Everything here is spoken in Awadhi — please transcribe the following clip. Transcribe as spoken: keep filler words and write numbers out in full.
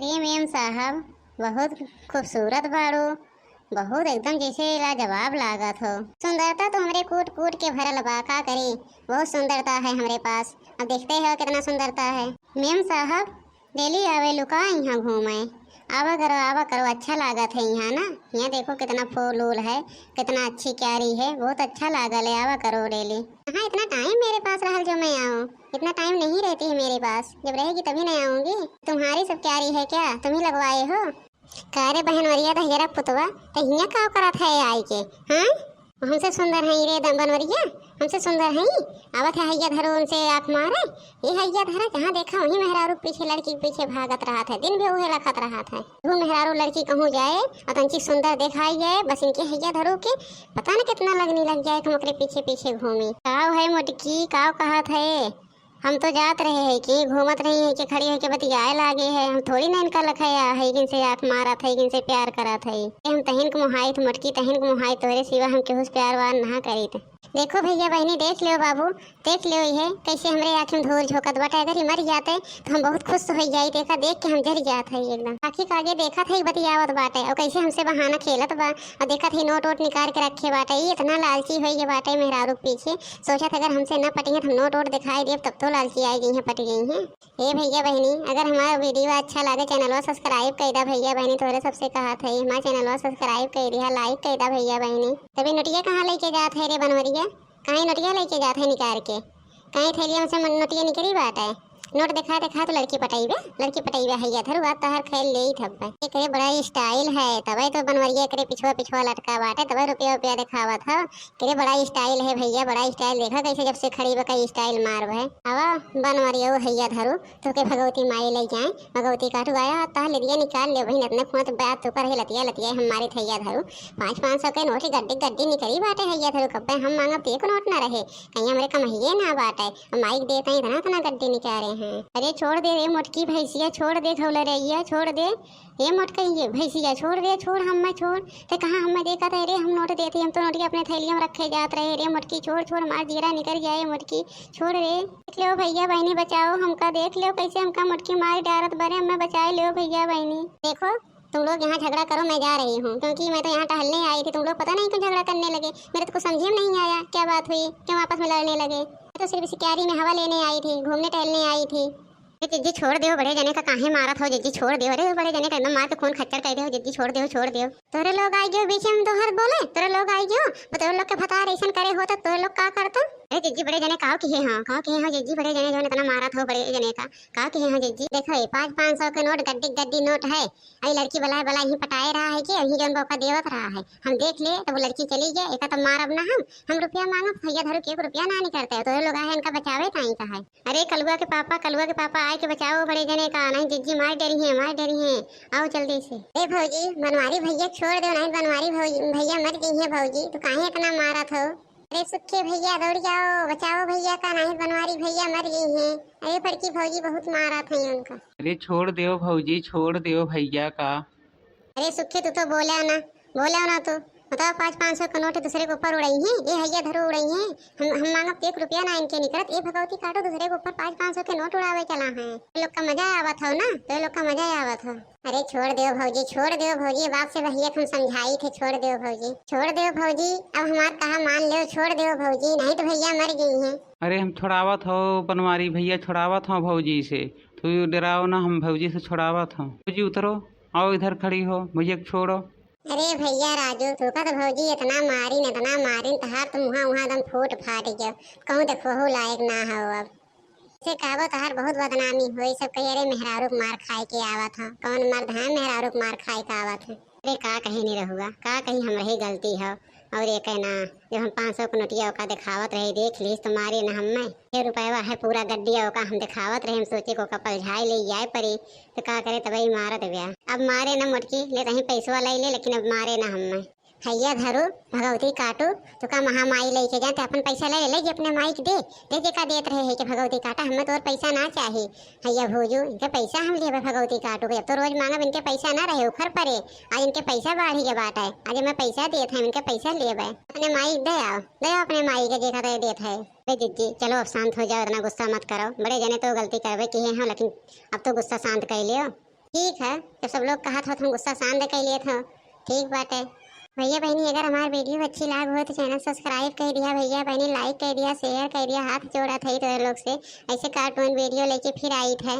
ए मेम साहब, बहुत खूबसूरत बाड़ू, बहुत एकदम जैसे लाजवाब लागत हो। सुंदरता तो हमरे कूट कूट के भरल बा, का करी, बहुत सुंदरता है हमरे पास। अब देखते हो कितना सुंदरता है। मेम साहब, डेली आवे लुका यहाँ घूमे, आवा करो, आवा करो, अच्छा लागत है यहाँ ना। यहाँ देखो कितना फूल उल है, कितना अच्छी क्यारी है, बहुत अच्छा लागल है, आवा करो डेली। कहाँ इतना टाइम मेरे पास रहल जो मैं आऊँ, इतना टाइम नहीं रहती है मेरे पास, जब रहेगी तभी नहीं आऊँगी। तुम्हारी सब क्यारी है क्या, तुम ही लगवाए हो? का रे बहनवरिया दहिजरा पुतवा, ते हियाँ का करत है आई के, हाँ? हमसे सुंदर है रे द-, बनवरिया, हमसे सुंदर है। आवत है हैया धरो उनसे आँख मारे। ये हैया धरा जहाँ देखा वहीं मेहरारू के पीछे, लड़की के पीछे भागत रहत है, दिन भी उहे लखत रहत है। वो मेहरारू लड़की कहूँ जाए और तंची सुंदर दिखाई जाए, बस इनके हैया धरो के पता न कितना लगनी लग जाए कि हम ओकरे पीछे पीछे घूमी। काव है मोटकी, काव कहत है? हम तो जात रहे है कि घूमत रही है कि खड़ी है कि बतियाए लागे है, हम थोड़ी ना इनका लखया है कि इनसे आँख मारत है कि इनसे प्यार करत है। हम तहिन के मोहाइत मोटकी, तहिन के मोहाइत, तोहरे सिवा हम केहू से प्यार वार ना करीत। देखो भैया बहनी, देख लियो बाबू, देख लियो इहे कैसे हमरे आँखी में धूर झोंकत बाटे। अगर ये मर जाते तो हम बहुत खुश हो जाई। देखा देख के हम जर जात है एकदम। आँखी के आगे देखत है बतियावत बाटे और कैसे हमसे बहाना खेलत बा। और देखत है नोट वोट निकाल के रखे बाटे। ये इतना लालची हो गए बाटे मेहरारू के पीछे। सोचत अगर हमसे न पटी है तो हम नोट वोट दिखाई देब तब तो लालची आई गई है, पट गई है। ए भैया बहनी, अगर हमारा वीडियो अच्छा लागे चैनलवा सब्सक्राइब कर दा भैया बहनी, तोहरे सबसे कहत है हमारा चैनलवा सब्सक्राइब कर दिया, लाइक कर दा भैया बहनी। तभी नोटिया कहाँ लेके जात है रे बनवरिया? कहीं नोटिया लेके जात है निकाल के? कहीं थैलिया में से मन-, नोटिया निकली बाटे? नोट देखा देखा तो लड़की पटैबे, लड़की पटैबे हैया धरू, बात तोहर खेल ले ही थब्बे। एकरे बड़ा स्टाइल है, तबे तो बनवरिया एकरे पिछुआ पिछुआ लटका बाटे, तबे रुपया रुपया देखावत हो। एकरे बड़ा स्टाइल है भैया, बड़ा स्टाइल। देखा कैसे जब से खड़ी बा, कई स्टाइल मार है। आवा बनवरिया हैया धरू, तोके भगवती माई ले जाए, भगवती काटू आया, तह लतिया निकाल ले बहिन, इतने खुआत बात तू कर है, लतिया लतिया हम मारी थैया धरू। पाँच पाँच सौ के नोट गड्डी गड्डी निकली बाटे हैया धरू, कब्बे हम मांगब तो एक नोट ना रहे, कहीं हमरे कमहिए ना बाटे, हम माइक देते हैं इतना इतना गड्डी निकाले हैं। अरे छोड़ दे रे मोटकी भैंसिया, छोड़ दे घौलरैया, छोड़ दे। ए मोटकैया भैंसिया छोड़ दे, छोड़ हम्मे छोड़। ते कहाँ हम्मे देखत है रे, हम नोट देती, हम तो नोटिया अपने थैलिया में रखे जात रहे रे मोटकी, छोड़ छोड़ हमार जीरा निकल जाए मोटकी, छोड़ रे। देख लो भैया बहनी बचाओ हमका, देख लो कैसे हमका मोटकी मार डारत बरे, हमें बचाए लो भैया बहनी। देखो तुम लोग यहाँ झगड़ा करो, मैं जा रही हूँ, क्योंकि मैं तो यहाँ टहलने आई थी, तुम लोग पता नहीं क्यों झगड़ा करने लगे, मेरे तो कुछ समझे में नहीं आया क्या बात हुई, क्यों आपस में लड़ने लगे। मैं तो सिर्फ इस क्यारी में हवा लेने आई थी, घूमने टहलने आई थी। ए जिज्जी छोड़ देव, बड़े जने का काहे मारत हो जिज्जी, छोड़ देव। अरे बड़े जने का एकदम मार के खून खच्चर कर देव जिज्जी, छोड़ देव, छोड़ देव। तोरे लोग आई गयो बीच में तोहर बोले, तोरे लोग आई गयो, तोरे लोग के भतार ऐसन करे होता तोरे लोग का करता? अरे जिज्जी बड़े जने काव किहे हो, काव किहे हो जिज्जी, बड़े जने जौन इतना मारत हो बड़े जने का, काव किहे हो जिज्जी? देखो ये पाँच पाँच सौ के नोट गड्डी गड्डी नोट है, अरे लड़की बलाए बलाए ही पटाए रहा है कि अभी जौन मौका देवत रहा है, हम देख ले तब वो लड़की चली गई, एका तब मारब ना हम, हम रुपया मांगब भैया धरू के रुपया ना निकलते, तोरे लोग आए इनका बचावे ताई का है। अरे कलुआ के पापा, कलुआ के पापा, आए के बचाओ बड़े जने का, नहीं जिज्जी मार डरी है, मार डरी है, आओ जल्दी से। ए भौजी, बनवारी भैया छोड़ दो, नहीं बनवारी भौजी, भैया मर गई है भौजी, तू काहे इतना मारत हो? अरे सुखे भैया दौड़ जाओ, बचाओ भैया का, नहीं बनवारी भैया मर गई है। अरे बड़की भौजी बहुत मारत है उनका। अरे छोड़ दो भौजी, छोड़ दो भैया का। अरे सुखे, तू तो बोला ना, बोला ना तू। बताओ, पाँच पाँच सौ के नोट दूसरे के ऊपर उड़ाई है, ये हैया धरो उड़ाई है। हम हम मांगब तो एक रुपया ना इनके निकलत। ये भगवती काटो, दूसरे के ऊपर पाँच पाँच सौ के नोट उड़ावे चला है। ये लोग का मजा आवत हो ना, तो ये लोग का मजा आवत हो। अरे छोड़ दो भौजी, छोड़ दो भौजी, बाप से भैया हम समझाई थे, छोड़ दो भौजी, छोड़ दो भौजी। अब हमार कहा मान लो, छोड़ दो भौजी, नहीं तो भैया मर गई है। अरे हम छोड़ावत हो बनवारी भैया, छोड़ावत हो भौजी से, तू डराओ ना, हम भौजी से छोड़ावत हो। भौजी उतरो, आओ इधर खड़ी हो, भैया को छोड़ो। अरे भैया राजू, तू का तो भौजी इतना मारिन, इतना मारिन, तहार तो मुहा उहा एकदम फूट फाट गयो, कहूँ देखबहु लायक ना हो। अब से कहबो तहार बहुत बदनामी होई, सब कही अरे मेहरारू के मार खाए के आवत हो, कौन मर्द है मेहरारू के मार खाए के आवत है। अरे का कही नहीं रहुआ, का कही हमरे ही गलती हो। और ये कहना, जब हम पाँच सौ के नोटिया ओका देखावत रही, देख लीस तो मारे न हम्मे। ये रुपयवा है पूरा गड्डिया ओका हम देखावत रही, हम सोचे को कपल झाई ले जाए परी, तो का करे तबई मारत ब्या। अब मारे न मोटकी, ले तहीं पैसवा ले ले, लेकिन अब मारे न हम्मे। हैया धरू, भगवती काटू, तो का महामाई लेके जाते, अपन पैसा ले ले, ले अपने माई के दे, दे जे का देत रहे है कि भगवती काटा, हमें तोर पैसा ना चाही। हैया भोजू, इनके पैसा हम लेबे भगवती काटू के, जब तो रोज मांगब इनके पैसा ना रहे, उखर परे, आज इनके पैसा बाढ़ी के बात है, आज मैं पैसा देत है, इनके पैसा लेबे। अपने माई दे आओ, दे आओ अपने माई के, देखा तो देत है। अरे जिज्जी, चलो अब शांत हो जाओ, इतना गुस्सा मत करो, बड़े जने तो गलती करबे किहे हैं, लेकिन अब तो गुस्सा शांत कर लियो। ठीक है, जब सब लोग कहत हो तो हम गुस्सा शांत कर लेत हो। ठीक बाटे। भैया बहनी, अगर हमार वीडियो अच्छी लाग हो तो चैनल सब्सक्राइब कर दिया, भैया बहनी लाइक कर दिया, शेयर कर दिया, हाथ जोड़त है तो लोग से ऐसे कार्टून वीडियो लेके फिर आइत है।